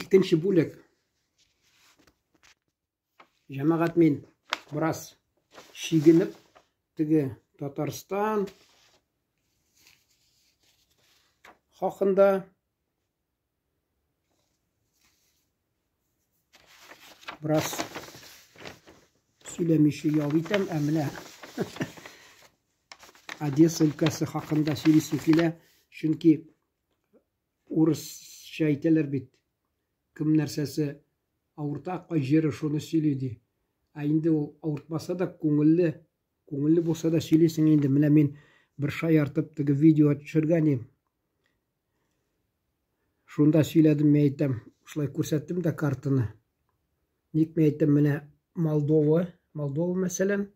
Икенче бүлек. Җәмәгать мин бераз чигенеп теге Татарстан хакында бераз сөйләмичә ял итәм, ә менә Одесса өлкәсе хакында сөйлисем килә, чөнки Урысча әйтәләр бит, кем нәрсәсе авырта, кай җире шуны сөйли ди. Ә инде ул авыртмаса да күңелле, күңелле булса да сөйлисең инде. Менә мин бер шаяртып теге видео төшергән идем. Шунда сөйләдем, мин әйтәм, шулай күрсәттем дә картаны. Ник мин әйтәм, менә Молдова, Молдова мәсәлән,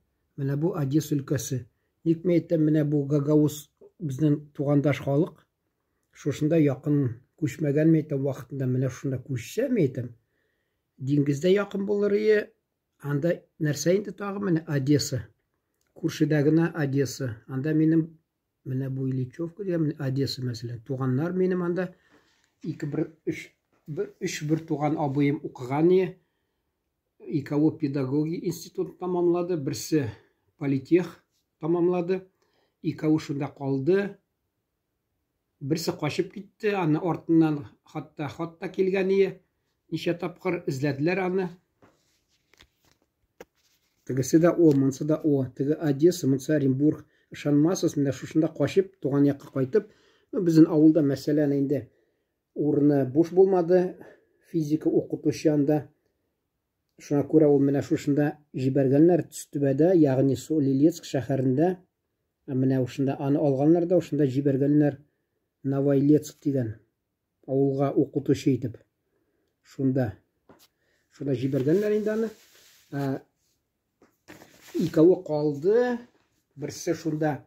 менә бу Одесса өлкәсе. Ник мин әйтәм, менә бу Гагауз безнең тугандаш халык. Шушында якын күчмәгән мәйтәм вакытында менә шушында күчсә мәйтәм. Диңгездә якын булыр ие. Анда нәрсә инде тагы менә Одесса. Күршедә генә Одесса. Анда минем менә бу Ильичевка дигән менә Одесса мәсәлән. Туганнар минем анда ике бер өч бер өч бер туган абыем укыган ие. Икәве педагогия институтын тәмамлады, берсе политех тәмамлады. Икәве шунда калды. Берсе качып китте, аны артыннан хатта хат та килгән ие. Ничә тапкыр эзләделәр аны. Тегесе дә о, монсы да о. Теге Одесса, монсы Оренбург. Ышанмасыз, менә шушында качып, туган якка кайтып, ну, безнең авылда мәсәлән инде урыны буш булмады, физика укытучы анда. Шуңа күрә ул менә шушында җибәргәннәр Төстүбәдә, ягъни Солилецк шәһәрендә. Ә менә ушында аны алганнар да ушында җибәргәннәр Новоилецк дигән авылга укытучы итеп. Шунда. Шунда җибәргәннәр инде аны. Ә, икәве калды. Берсе шунда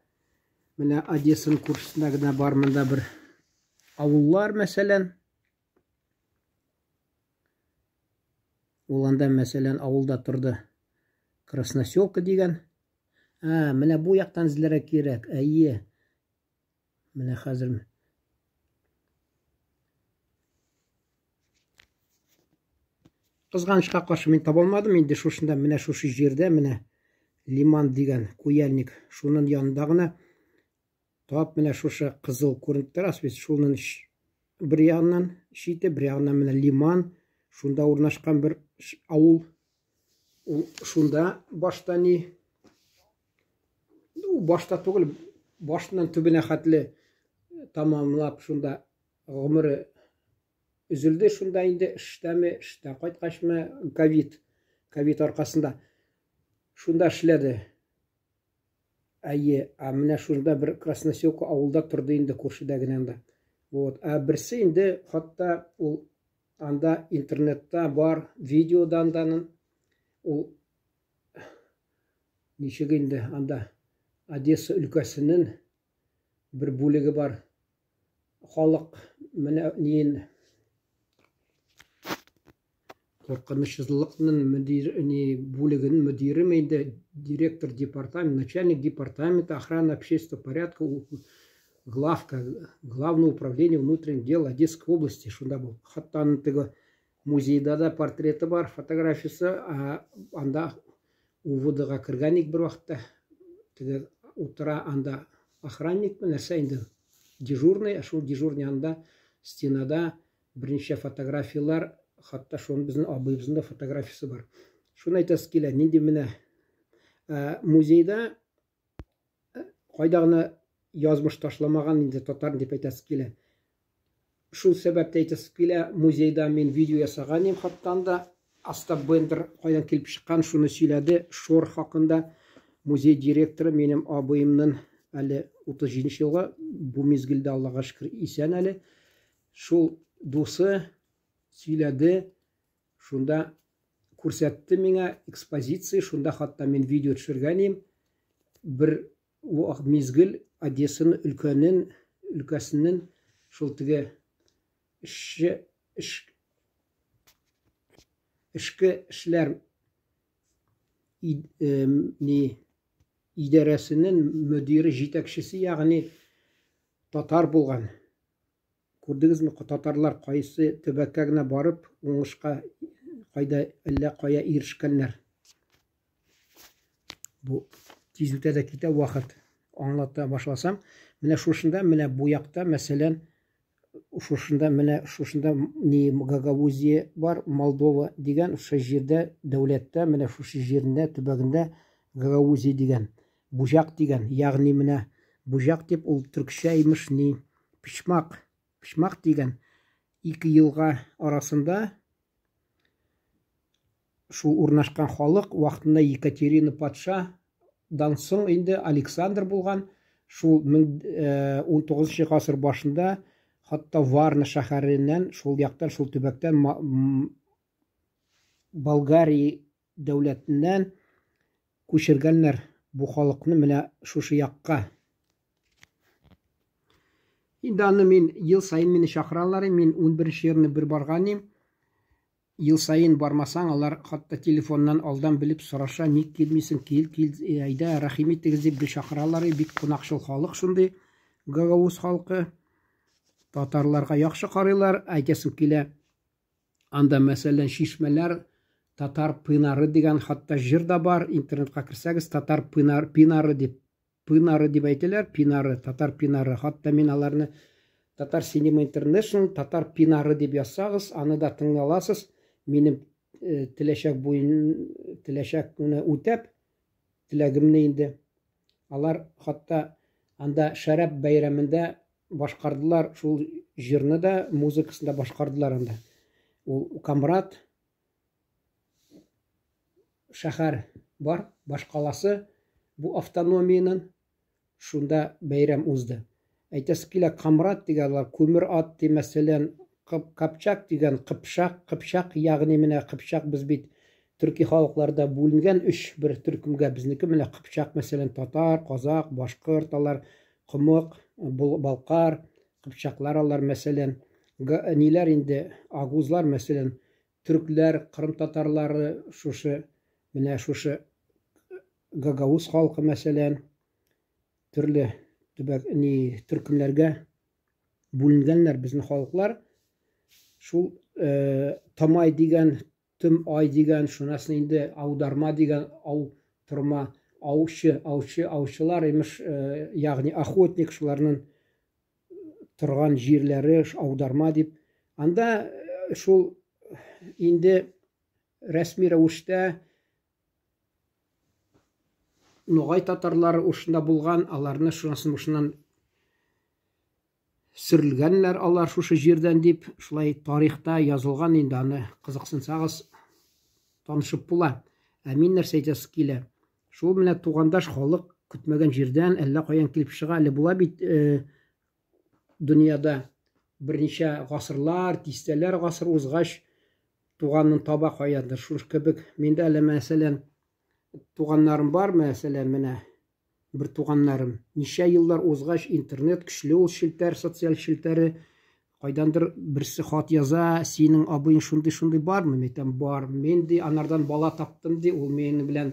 менә Одессаның күршесендә генә бар монда бер авыллар, мәсәлән. Ул анда, мәсәлән, авылда торды. Красноселка дигән. Ә, менә бу яктан эзләргә кирәк. Әйе. Менә хәзер Кызганычка каршы мин таба алмадым. Инде шушында, менә шушы җирдә, менә Лиман дигән куяльник, шунын янында гына Тап менә шушы кызыл күренеп тора бит, шунын бер ягыннан чите, бер ягыннан менә лиман, шунда урнашкан бер авыл. Ул шунда башта ни? Ну, башта түгел, башыннан төбенә хәтле тамамлап шунда гомере өзелде шунда инде эштәме, эштә кайткачмы, ковид, ковид аркасында шунда эшләде. Әйе, ә менә шунда бер Красноселка авылда торды инде күршедә генә анда. Вот. Ә берсе инде хатта ул анда интернетта бар видеода анданын ул ничек инде анда Одесса өлкәсенең бер бүлеге бар. Халык менә ниен куркынычсызлыкның мөдир ни бүлегенең мөдире инде директор департамент, начальник департамента охраны общественного порядка главка главное управление внутренних дел Одесской области шунда бу. Хатта аның теге музейда да портреты бар, фотографиясе, анда УВДга кергән ик бер вакытта. Теге утыра анда охранникмы, нәрсә инде дежурный, ә шул дежурный анда стенада берничә фотографияләр, хатта шуның безнең абыебызның да фотографиясе бар. Шуны әйтәсе килә, нинди менә музейда кайда гына язмыш ташламаган инде татар дип әйтәсе килә. Шул сәбәптә әйтәсе килә, музейда мин видео ясаган идем хатта анда Остап Бендер кайдан килеп чыккан, шуны сөйләде. Шор хакында музей директоры минем абыемның әле 37 елга бу мизгелдә Аллага шөкер исән әле. Шул дусы сөйләде, шунда күрсәтте миңа экспозиция, шунда хатта мин видео төшергән идем. Бер мизгел Одессаны өлкәнен, өлкәсенең шул теге эшче эш, эшке эшләр ни идарәсенең мөдире, җитәкчесе, ягъни татар булган. Күрдегезме, татарлар кайсы төбәккә генә барып, уңышка кайда әллә кая ирешкәннәр. Бу тиз үтә дә китә вакыт. Аңлата башласам, менә шушында, менә бу якта, мәсәлән, шушында, менә шушында ни Гагаузия бар, Молдова дигән, шушы җирдә, дәүләттә, менә шушы җирендә, төбәгендә Гагаузия дигән, Буҗак дигән, ягъни менә Буҗак дип ул төркчә имеш ни почмак, почмак дигән ике елга арасында шул урнашкан халык вакытында Екатерина патша дан соң инде Александр булган, шул 19 гасыр башында хатта Варна шәһәреннән, шул яктан, шул төбәктән Болгария дәүләтеннән күчергәннәр бу халыкны менә шушы якка. Инде аны мин ел саен мине чакыралар, мин 11 елны бер барган идем. Ел саен бармасаң, алар хатта телефоннан алдан белеп сораша, ник килмисең, кил, кил, әйдә, рәхим итегез дип гел чакыралар. Бик кунакчыл халык шундый, гагауз халкы. Татарларга яхшы карыйлар, әйтәсем килә. Анда, мәсәлән, чишмәләр, Татар пынары дигән хатта җыр да бар. Интернетка керсәгез, Татар пынар, пинары дип, пынары дип әйтәләр, пинары, Татар пинары. Хатта мин аларны Татар Cinema International, Татар пинары дип язсагыз, аны да тыңлый аласыз. Минем теләчәк буен, теләчәкне үтәп, теләгемне инде. Алар хатта анда шәрәп бәйрәмендә башкардылар шул җырны да, музыкасын да башкардылар анда. Ул Камрат шәһәр бар, башкаласы бу автономиянең, шунда бәйрәм узды. Әйтәсе килә, Камрат дигән алар күмер ат ди, мәсәлән, Капчак дигән кыпчак, кыпчак, ягъни менә кыпчак без бит төрки халыкларда бүленгән өч бер төркемгә, безнеке менә кыпчак, мәсәлән, татар, казак, башкорт алар, комык, балкар, кыпчаклар алар, мәсәлән, ниләр инде, агузлар, мәсәлән, төркләр, кырым татарлары, шушы менә шушы гагауз халкы, мәсәлән, төрле төбәк ни төркемнәргә бүленгәннәр безнең халыклар. Шул Тамай дигән, Төм ай дигән, шунасын инде аударма дигән, ау торма, аучы, аучы, аучылар имеш, ягъни охотник, шуларның торган җирләре аударма дип. Анда шул инде рәсми рәвештә ногай татарлары ушында булган, аларны шунасын шуннан сөрелгәннәр алар шушы җирдән дип, шулай тарихта язылган инде, аны кызыксынсагыз танышып була. Ә мин нәрсә әйтәсе килә? Шул менә тугандаш халык көтмәгән җирдән әллә каян килеп чыга, әле була бит дөньяда берничә гасырлар, дистәләр гасыр узгач туганын таба каядыр. Шушы кебек миндә әле, мәсәлән, туганнарым бар, мәсәлән, менә бер туганнарым. Ничә еллар узгач, интернет көчле ул челтәр, социаль челтәре, кайдандыр берсе хат яза, синең абыең шундый-шундый бармы? Мин әйтәм, бар. Мин ди, анардан бала таптым ди, ул минем белән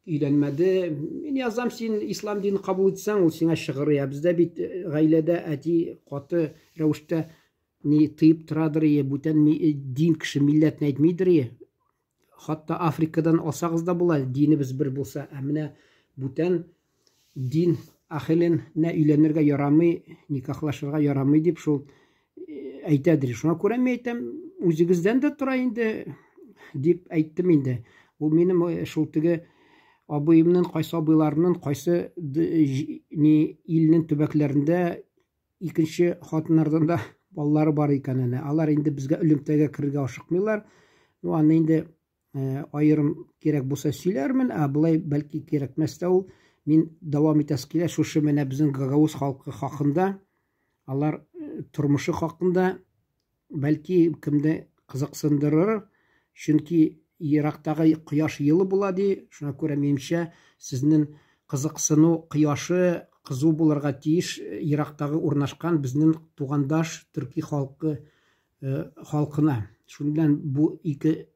өйләнмәде. Мин язам, син ислам динен кабул итсәң, ул сиңа чыгыр. Я бездә бит гаиләдә әти каты рәвештә ни тыеп торадыр, бүтән дин кеше милләтне әйтмидер. Хатта Африкадан алсагыз да була, динебез бер булса. Ә менә бүтән дин әһеленә өйләнергә ярамый, никахлашырга ярамый дип шул әйтәдер. Шуңа күрә мин әйтәм, үзегездән дә тора инде дип әйттем инде. Ул минем шул теге абыемның, кайсы абыйларының, кайсы ни илнең төбәкләрендә икенче хатыннардан да балалары бар икән әнә. Алар инде безгә элемтәгә керергә ашыкмыйлар. Ну, аны инде аерым кирәк булса сөйләрмен, ә болай бәлки кирәкмәс тә ул. Мин дәвам итәсе килә шушы менә безнең гагауз халкы хакында, алар тормышы хакында, бәлки кемне кызыксындырыр, чөнки ерактагы кояш елы була ди. Шуңа күрә минемчә сезнең кызыксыну кояшы кызу булырга тиеш ерактагы урнашкан безнең тугандаш төрки халкы халкына. Шуның белән бу ике